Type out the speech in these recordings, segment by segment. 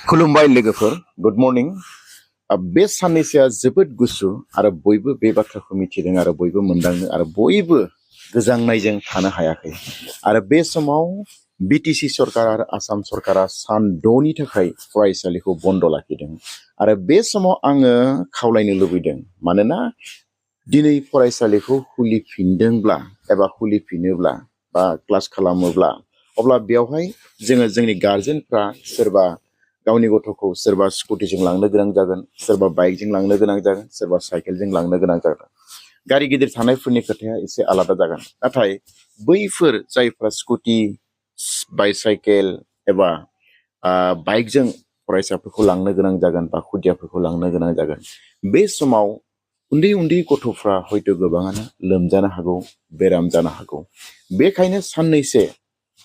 खुलुमबाय लोगोफोर good morning बे साननैसोआ जोबोद गुसु आरो बयबो बे बाथ्राखौ मिथिदों आरो बयबो मोनदांदों आरो बयबो गोजांनायजों थानो हायाखै आरो बे समाव बिटिसि सरकार आरो आसाम सरकारा सान 6नि थाखाय फरायसालिखौ बन्द लाखिदों आरो बे समाव आङो खावलायनो लुबैदों मानोना दिनै फरायसालिखौ खुलिफिनदोंब्ला एबा खुलिफिनोब्ला बा क्लास खालामोब्ला अब्ला बेवहाय जोङो जोंनि गार्जेनफ्रा सोरबा गावनि गथ'खौ सोरबा स्कुटिजों लांनो गोनां जागोन सोरबा बाइकजों लांनो गोनां जागोन सोरबा साइकेलजों लांनो गोनां जागोन गारि गिदिर थानायफोरनि खोथाया एसे आलादा जागोन नाथाय बैफोर जायफ्रा स्कुटि बाइसाइकेल एबा बाइकजों फरायसाफोरखौ लांनो गोनां जागोन बा खुदियाफोरखौ लांनो गोनां जागोन बे समाव उन्दै उन्दै गथ'फ्रा हयथ' गोबाङानो लोमजानो हागौ बेराम जानो हागौ बेखायनो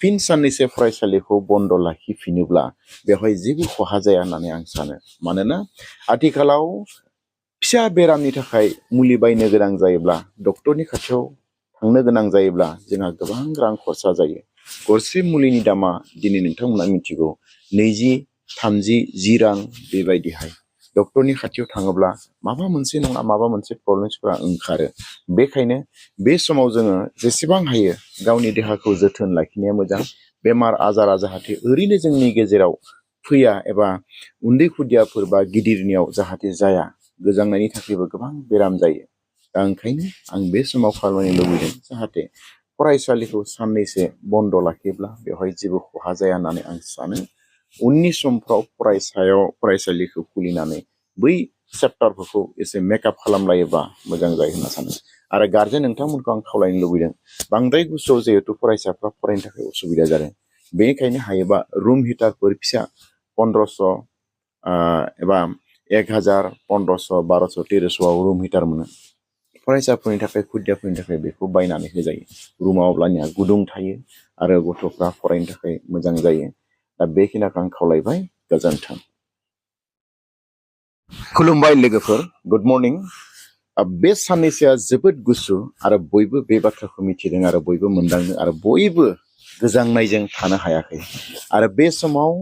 फिन साननैसो फरायसालिखौ बन्द लाखिफिनोब्ला बेवहाय जेबो खहा जाया होननानै आं सानो मानोना आथिखालाव फिसा बेरामनि थाखाय मुलि बायनो गोनां जायोब्ला डक्टरनि खाथियाव थांनो गोनां जायोब्ला जोंहा गोबां रां खरसा जायो गरसे मुलिनि दामा दिनै नोंथांमोना मिथिगौ 20, 30, 10 रां बेबायदिहाय डक्टरनि खाथियाव थाङोब्ला माबा मोनसे नङा माबा मोनसे प्रब्लेम्सफोरा ओंखारो बेखायनो बे समाव जोङो जेसेबां हायो गावनि देहाखौ जोथोन लाखिनाया मोजां बेमार आजारा जाहाथे ओरैनो जोंनि गेजेराव फैया एबा उन्दै खुदियाफोर बा गिदिरनियाव जाहाथे जाया गोजांनायनि थाखायबो गोबां बेराम जायो दा ओंखायनो आं बे समाव खावलायनो लुबैदों जाहाथे फरायसालिखौ साननैसो बन्द लाखियोब्ला बेवहाय जेबो खहा जाया होननानै आं सानो उननि समफ्राव फरायसालिखौ खुलिनानै बै चेप्टारफोरखौ एसे मेकआप खालामलायोबा मोजां जायो होनना सानो आरो गार्जेन नोंथांमोनखौ आं खावलायनो लुबैदों बांद्राय गुसुआव जिहेतु फरायसाफ्रा फरायनो थाखाय उसुबिदा जादों बेनिखायनो हायोबा रुम हिटारफोर फिसा 1500 एबा 1000, 1500, 1200, 1300 रुम हिटार मोनो फरायसाफोरनि थाखाय खुदियाफोरनि थाखाय बेखौ बायनानै होजायो रुमाव अब्लानिया गुदुं थायो आरो गथ'फ्रा फरायनो थाखाय मोजां जायो दा बेखिनिखौ आं खावलायबाय गोजोन्थों खुलुमबाय लोगोफोर गुड मर्निं बे साननैसोआ जोबोद गुसु आरो बयबो बे बाथ्राखौ मिथिदों आरो बयबो मोनदांदों आरो बयबो गोजांनायजों थानो हायाखै आरो बे समाव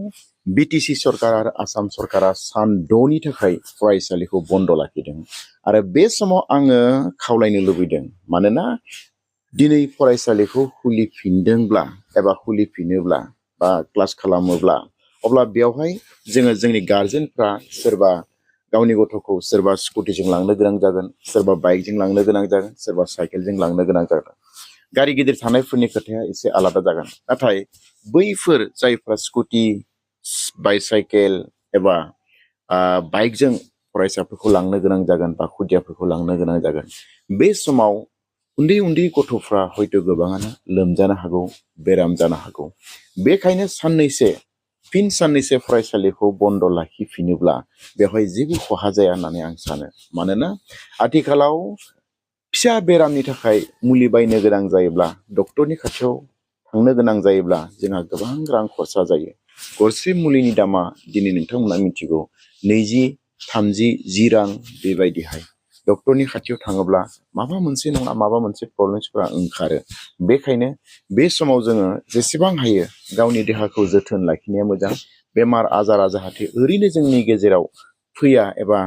बिटिसि सरकार आरो आसाम सरकारा सान 6नि थाखाय फरायसालिखौ बन्द लाखिदों आरो बे समाव आङो खावलायनो लुबैदों मानोना दिनै फरायसालिखौ खुलिफिनदोंब्ला एबा खुलिफिनोब्ला बा क्लास खालामोब्ला अब्ला बेवहाय जोङो जोंनि गार्जेनफ्रा सोरबा गावनि गथ'खौ सोरबा स्कुटिजों लांनो गोनां जागोन सोरबा बाइकजों लांनो गोनां जागोन सोरबा साइकेलजों लांनो गोनां जागोन गारि गिदिर थानायफोरनि खोथाया एसे आलादा जागोन नाथाय बैफोर जायफ्रा स्कुटि बाइसाइकेल एबा बाइकजों फरायसाफोरखौ लांनो गोनां जागोन बा खुदियाफोरखौ लांनो गोनां जागोन बे समाव उन्दै उन्दै गथ'फ्रा हयथ' गोबाङानो लोमजानो हागौ बेराम जानो हागौ बेखायनो फिन साननैसो फरायसालिखौ बन्द लाखिफिनोब्ला बेवहाय जेबो खहा जाया होननानै आं सानो मानोना आथिखालाव फिसा बेरामनि थाखाय मुलि बायनो गोनां जायोब्ला डक्टरनि खाथियाव थांनो गोनां जायोब्ला जोंहा गोबां रां खरसा जायो गरसे मुलिनि दामा दिनै नोंथांमोना मिथिगौ 20, 30, 10 रां बेबायदिहाय डक्टरनि खाथियाव थाङोब्ला माबा मोनसे नङा माबा मोनसे प्रब्लेम्सफोरा ओंखारो बेखायनो बे समाव जोङो जेसेबां हायो गावनि देहाखौ जोथोन लाखिनाया मोजां बेमार आजारा जाहाथे ओरैनो जोंनि गेजेराव फैया एबा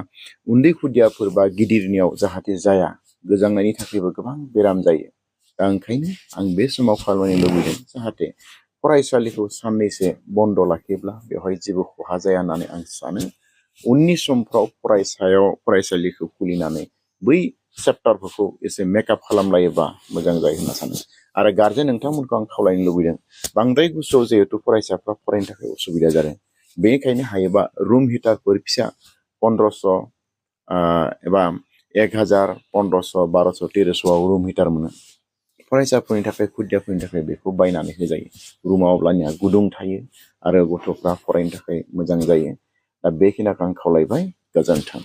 उन्दै खुदियाफोर बा गिदिरनियाव जाहाथे जाया गोजांनायनि थाखायबो गोबां बेराम जायो दा ओंखायनो आं बे समाव खावलायनो लुबैदों जाहाथे फरायसालिखौ साननैसो बन्द लाखियोब्ला बेवहाय जेबो खहा जाया होननानै आं सानो उननि समफ्राव फरायसालिखौ खुलिनानै बै चेप्टारफोरखौ एसे मेकआप खालामलायोबा मोजां जायो होनना सानो आरो गार्जेन नोंथांमोनखौ आं खावलायनो लुबैदों बांद्राय गुसुआव जिहेतु फरायसाफ्रा फरायनो थाखाय उसुबिदा जादों बेनिखायनो हायोबा रुम हिटारफोर फिसा 1500 एबा 1000, 1500, 1200, 1300 रुम हिटार मोनो फरायसाफोरनि थाखाय खुदियाफोरनि थाखाय बेखौ बायनानै होजायो रुमाव अब्लानिया गुदुं थायो आरो गथ'फ्रा फरायनो थाखाय मोजां जायो दा बेखिनिखौ आं खावलायबाय गोजोन्थों